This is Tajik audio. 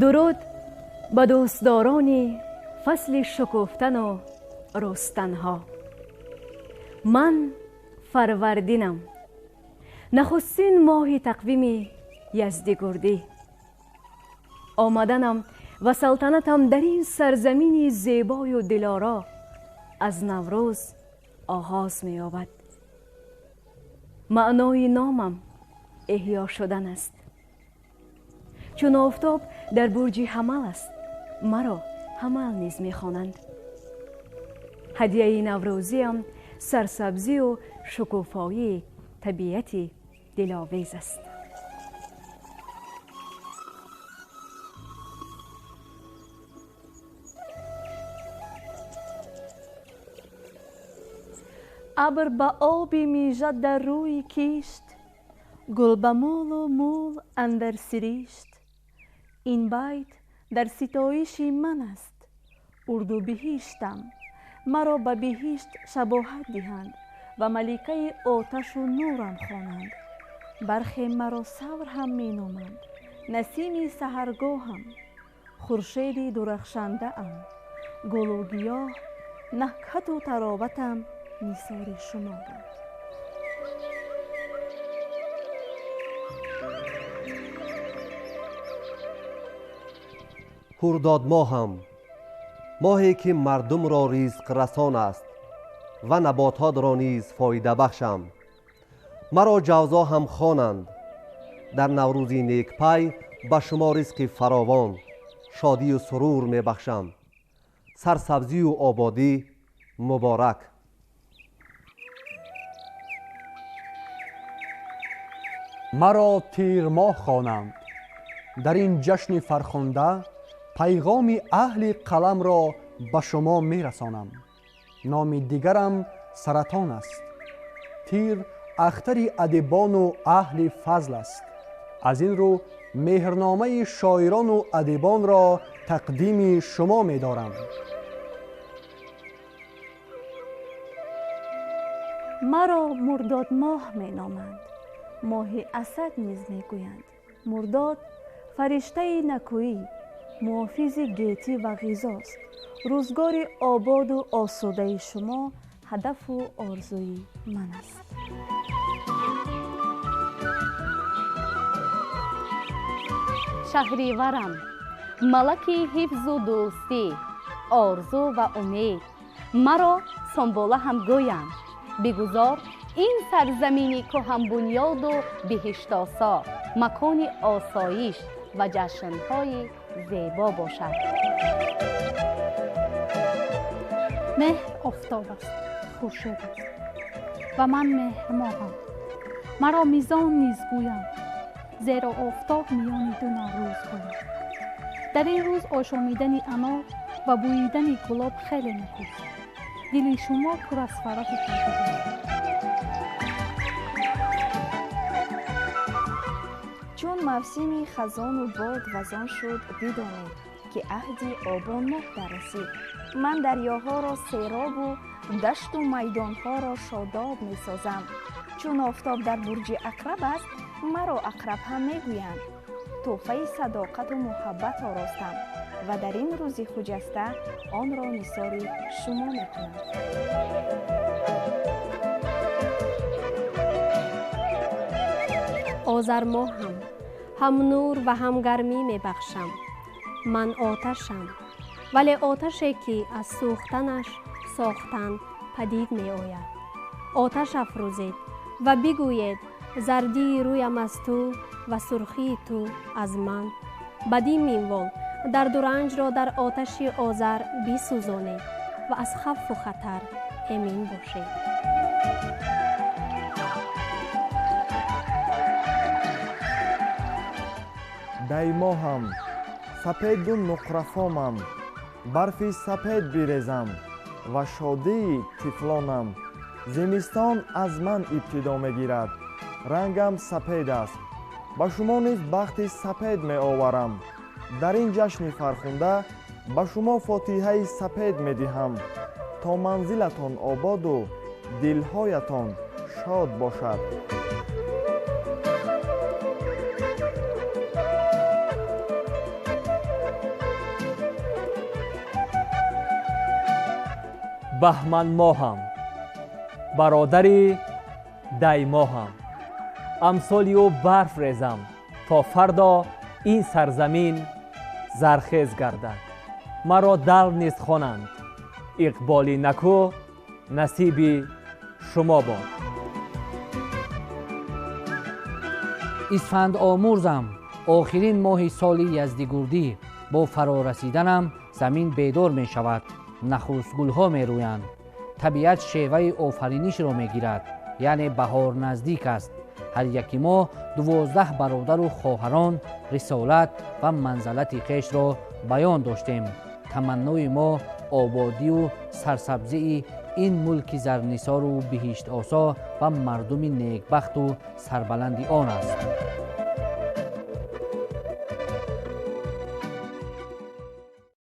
Дуруд ба дӯстдорони фасли шукуфтану рустанҳо. Ман Фарвардинам, нахустин моҳи тақвими Яздигурдӣ. Омаданам ва салтанатам дар ин сарзамини зебою дилоро аз Наврӯз оғоз меёбад. Маънои номам эҳё шудан аст. Чун офтоб дар бурҷи ҳамал аст, маро ҳамал низ мехонанд. Ҳадияи наврӯзиам сарсабзию шукуфоии табиати диловез аст. Абр ба оби мижа дар рӯи кишт, гул ба мулу мул андар сиришт. Ин байт дар ситоиши ман аст. Урду биҳиштам, маро ба биҳишт шабоҳат диҳанд ва маликаи оташу нурам хонанд. Бархе маро савр ҳам меноманд, насими саҳаргоҳам, хуршеди дурахшандаам, гулу гиёҳ, накҳату тароватам нисори шумо буд. Хурдодмоҳам, моҳе ки мардумро ризқрасон аст ва набототро низ фоидабахшам. Маро ҷавзо ҳам хонанд. Дар наврӯзи некпай ба шумо ризқи фаровон, шодию сурур мебахшам. Сарсабзию ободӣ муборак. Маро тирмоҳ хонанд. Дар ин ҷашни фархунда пайғоми аҳли қаламро ба шумо мерасонам. Номи дигарам Саратон аст. Тир ахтари адибону аҳли фазл аст. Аз ин рӯ меҳрномаи шоирону адибонро тақдими шумо медорам. Маро Мурдодмоҳ меноманд. Моҳи Асад низ мегӯянд. Мурдод фариштаи накӯӣ, муҳофизи гетӣ ва ғизост. Рӯзгори ободу осудаи шумо ҳадафу орзуи ман аст. Шаҳриварам, малаки ҳифзу дӯстӣ, орзу ва умед. Маро Сомбола ҳам гӯянд. Бигузор ин сарзамини кӯҳанбунёду биҳиштосо макони осоиш ва ҷашнҳои зебо бошад. Меҳр офтоб аст, хуршед аст ва ман меҳрмоҳам. Маро Мизон низ гӯянд, зеро офтоб миёни ду наврӯз бояд. Дар ин рӯз ошомидани анор ва бӯидани гулоб хеле некӯст. Дили шумо пур аз фараҳу шодӣ. Чун мавсими хазону бод вазон шуд, бидонед, ки аҳди обонмоҳ даррасид. Ман дарёҳоро серобу дашту майдонҳоро шодоб месозам. Чун офтоб дар бурҷи Ақраб аст, маро Ақраб ҳам мегӯянд. Тӯҳфаи садоқату муҳаббат оростам ва дар ин рӯзи хуҷаста онро нисори шумо мекунам. Озармоҳам, ҳам нур ва ҳам гармӣ мебахшам. Ман оташам, вале оташе ки аз сӯхтанаш сохтан падид меояд. Оташ афрӯзед ва бигӯед: зардии рӯям аз ту ва сурхии ту аз ман. Бадин минвол дарду ранҷро дар оташи Озар бисӯзонед ва аз хавфу хатар эмин бошед. Даймоҳам, сапеду нуқрафомам, барфи сапед бирезам ва шодии тифлонам. Зимистон аз ман ибтидо мегирад, рангам сапед аст. Ба шумо низ бахти сапед меоварам. Дар ин ҷашни фархунда ба шумо фотиҳаи сапед медиҳам, то манзилатон ободу дилҳоятон шод бошад. Баҳманмоҳам, бародари даймоҳам. Амсоли ӯ барф резам, то фардо ин сарзамин зархез гардад. Маро дал низ хонанд, иқболи накӯ насиби шумо бод. Исфанд омурзам, охирин моҳи соли яздигурдӣ. Бо фарорасиданам замин бедор мешавад, нахуст гулҳо мерӯянд. Табиат шеваи офаринишро мегирад, яъне баҳор наздик аст. Ҳар яки мо 12 бародару хоҳарон рисолат ва манзалати хешро баён доштем. Таманнои мо ободию сарсабзии ин мулки зарнисору биҳиштосо ва мардуми некбахту сарбаланди он аст.